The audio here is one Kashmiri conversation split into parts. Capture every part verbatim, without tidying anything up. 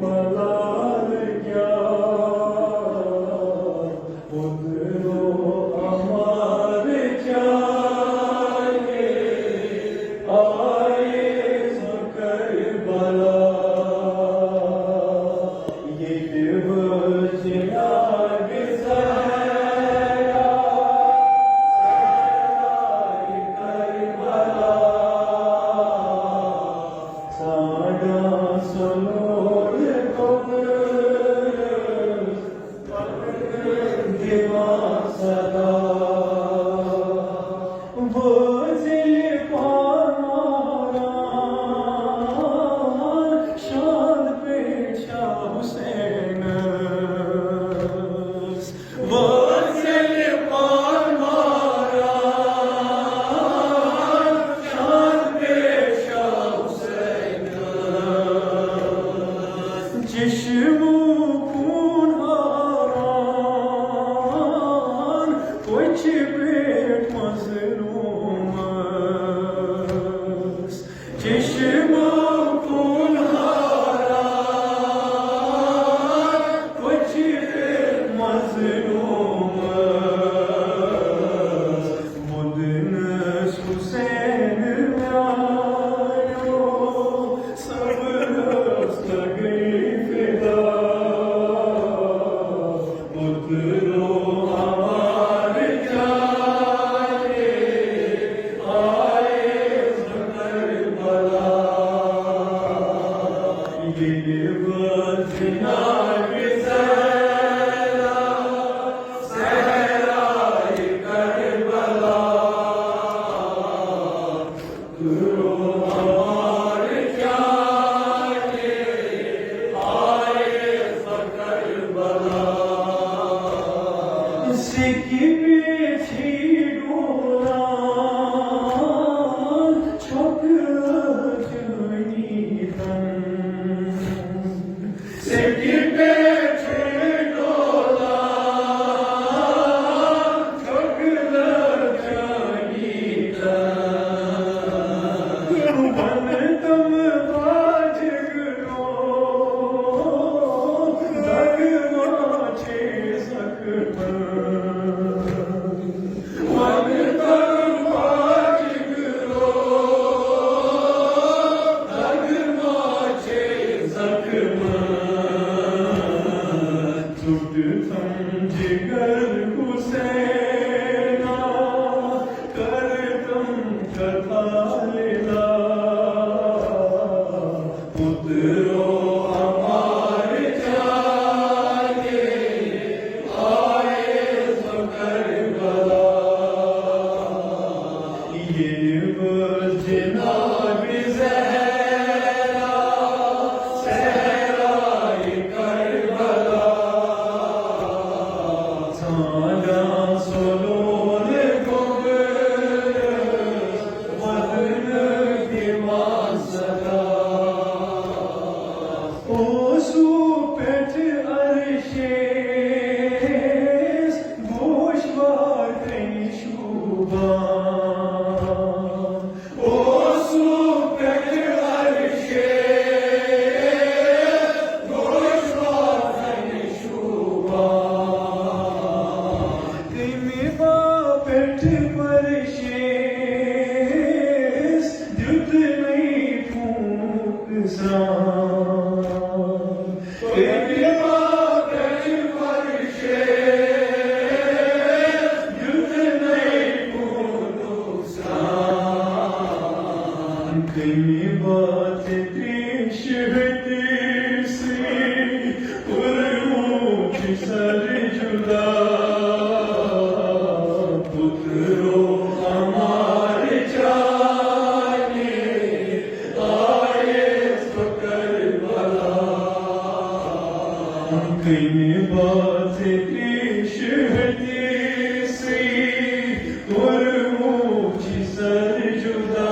ملال کیا، پترو امر چاہے، آئے کربلا۔ یہ دل جناب زہرا، زہرا کربلا۔ ساڑا سلوڑ قبر دیوان صدا۔ بوزل پان ماران شان پیشا حسینس۔ وزل پان ماران شان پیشا حسین۔ چشم خون ہاران کوچ پیٹھ مظلوم۔ چشم خون ہاران کوچ مظلوم۔ ودنس حسین میانیو صبرس لگئی فدا۔ پترو امر چاہے، آئے کربلا۔ یہ دل جناب زہرا، زہرا کربلا۔ سیٚکہِ پٮ۪ٹھ ڈولان چھۄکہٕ جٲنی تن۔ سیٚکہِ پٮ۪ٹھ ڈولان چھۄکہٕ جٲنی تن۔ وَنہٕ تِم واجہِ گرو، دَگہٕ ما چھے زخمن۔ وَنہٕ تِم واجہِ گرو، دَگہٕ ما چھے زخمن۔ ژوٚٹ تھم جگر حسینا، کر تم کتھا لیلا۔ پترو امر چاہے، آئے کربلا۔ یہ جناب زہرا، زہرا کربلا۔ ساڑا سلوڑ قبر وطن دیوان صدا۔ اوسو پٮ۪ٹھ عرشس گوش واتن شوبان۔ اوسو پٮ۪ٹھ عرشس گوش واتن شوبان۔ تمہِ باپتھ پرشس دیُت نَے پھوٗک زان۔ تمہِ باپتھ پرشس دیُت نَے پھوٗک زان۔ کمہِ باتہِ تریش ہتی سی، کوٚرمُت سر جدا۔ پترو امر چاہے، آئے کربلا۔ کمہِ باتہِ تریش ہتی سی، کوٚرمُت سر جدا۔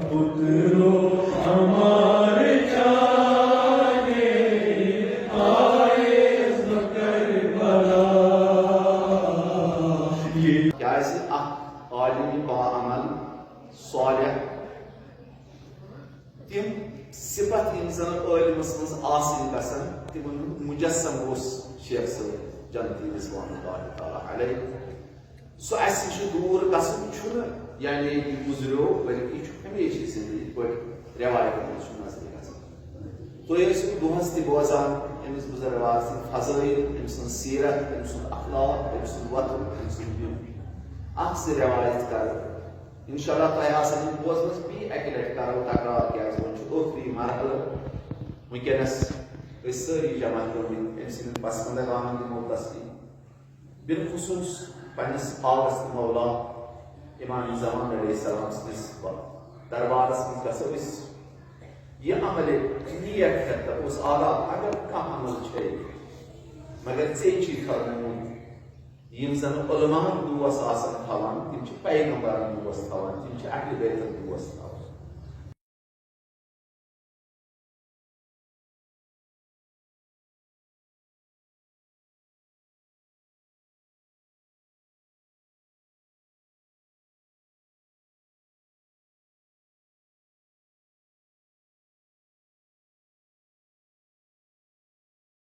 پترو امر چاہے، آئے کربلا۔ یہ کیازِ اکھ عالم باعمل صالح، تِم صفت یِم زن عٲلمس منٛز آسٕنۍ گژھن، تِمن ہُنٛد مجسم اوس شیخ صٲب جنتی رضوان اللہ تعالیٰ علیہ۔ سُہ اَسہِ نِش دوٗر گژھُن چھُنہٕ، یعنی یہِ گُزریو، بلکہِ یہِ چھُ ہمیشہِ زندگی پٲٹھۍ رٮ۪وایتن منٛز چھُ نظرِ گژھان۔ تُہۍ ٲسِو دۄہس تہِ بوزان أمِس بُزرگوار سٕنٛدۍ فضٲیل، أمۍ سٕنٛز سیرت، أمۍ سُنٛد اخلاق، أمۍ سُنٛد وۄتھُن، أمۍ سُنٛد بِہُن۔ اکھ زٕ رٮ۪وایت کرٕ۔ انشاءاللہ تۄہہِ آسن یِم بوزمٕژ، بیٚیہِ اکہِ لٹہِ کرو تکرار، کیازِ وۄنۍ چھُ ٲخری مرحلہٕ۔ وٕنکیٚنس أسۍ سٲری جمع گٔمٕتۍ أمۍ سٕنٛدٮ۪ن پسماندگانن دِمو تسلی۔ بالخصوص پننِس آغس تہٕ مولا امام زمان علیہ السلام سٕنٛدِس دربارس منٛز گژھو أسۍ۔ یہِ عملِ نیک ہٮ۪تھ اوس آداب، اگر کانٛہہ عمل چھے، مگر ژےٚ چھی فرمومُت، یِم زن علماء دوس آسن تھاوان، تِم چھِ پیغمبرن دوس تھاوان، تِم چھِ اہل بیتن دوس تھاوان۔